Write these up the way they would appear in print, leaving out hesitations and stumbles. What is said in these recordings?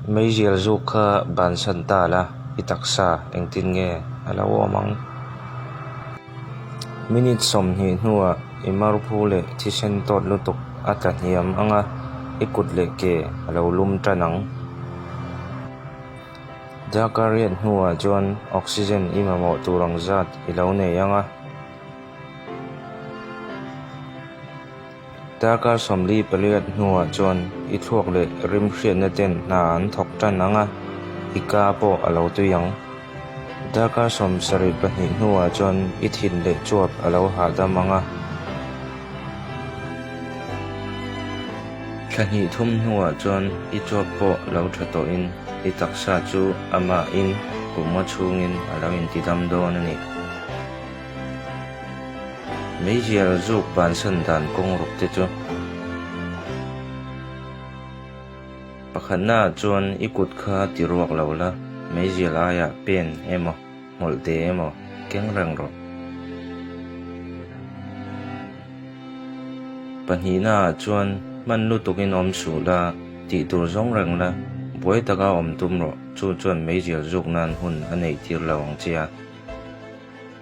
Meizial zuk kha bansan ta la, i taksa engtin nge a lo awm ang? Minute 20 hnuah i marphu leh thisen tawt lutuk a tla hniam ang a, i kut leh ke a lo lum tan ang. Darkar riat hnuah chuan oxygen i mamawh tur ang zat i lo nei ang a. Darkar 48 hnuah chuan i thluak leh rim hriatna ten hna an thawk tan ang a, i ka pawh a lo tui ang. Darkar 72 hnuah chuan i thin leh chuap a lo hahdam ang a. Thla hnih thum hnuah chuan i chuap pawh lo tha tawhin i taksa chu amahin kum nga chhungin a lo intidam dawn a ni. Meizial zuk bansan dan kawng ruk te chu. Pakhatnaah chuan i kut kha ti ruak lo la, meizial aiah pen emaw, hmawlh te emaw keng reng rawh. Pahnihnaah chuan hman lutukin awm suh la, tih tur zawng reng la, buai taka awm tum rawh, chu chuan meizial zuk nan hun a neih tir lo ang che a.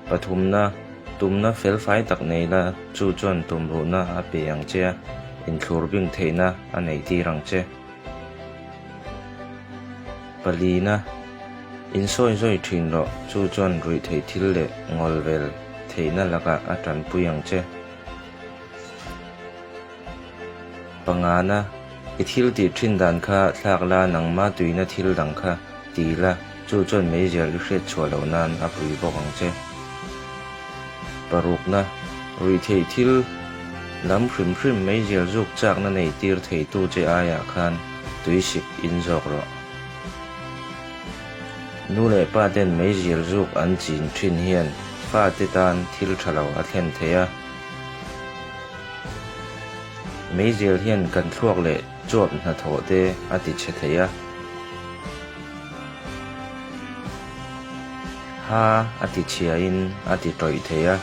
Pathumna, tumna felfai tak nei la, chu chuan tumruhna a pe ang che a, inthlur bing theihna a neih tir ang che. Palina, insawi zawi thin rawh, chu chuan ruih theih thil leh ngawl vel theihna lakah a tanpui ang che. Pangana, i thil tih thin dan kha thlak la nangma tuina thil dang kha ti la, chu chuan meizial i hriat chhuah loh nan a pui bawk ang che. Parukna, ruihtheih thil lam hrim hrim meizial zuk chakna nei tir theitu che aiah khan tuisik in zawk rawh. Nu leh pa ten meizial zuk an chin thin hian fate tan thil tha lo a thlen thei a. Meizial hian kan thluak leh chuap hnathawh te a ti chhe thei a. Ha a ti chhiain a ti tawih thei a.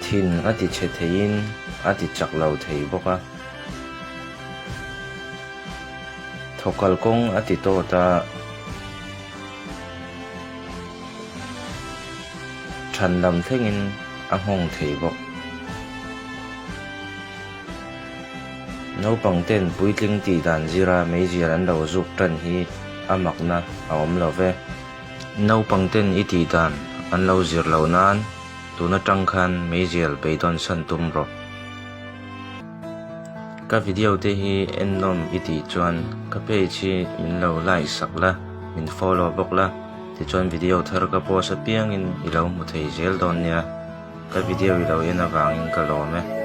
Thin a ti chhe theiin a ti chak lo thei bawk a. Thawkal kawng a ti tawt a. Than lam thlengin a nghawng thei bawk. Naupang ten puitling tih dan zira meizial an lo zuk tan hi a makna a awm lo ve. Naupang ten i tih dan an lo zir loh nan tun atang khan meizial beidawn san tum rawh. Ka video te hi ennawm i tih chuan ka page hi min lo like sak la, min follow bawk la, tichuan video thar ka post apiangin i lo hmu thei zel dawn nia. Ka video i lo en avangin ka lawm e.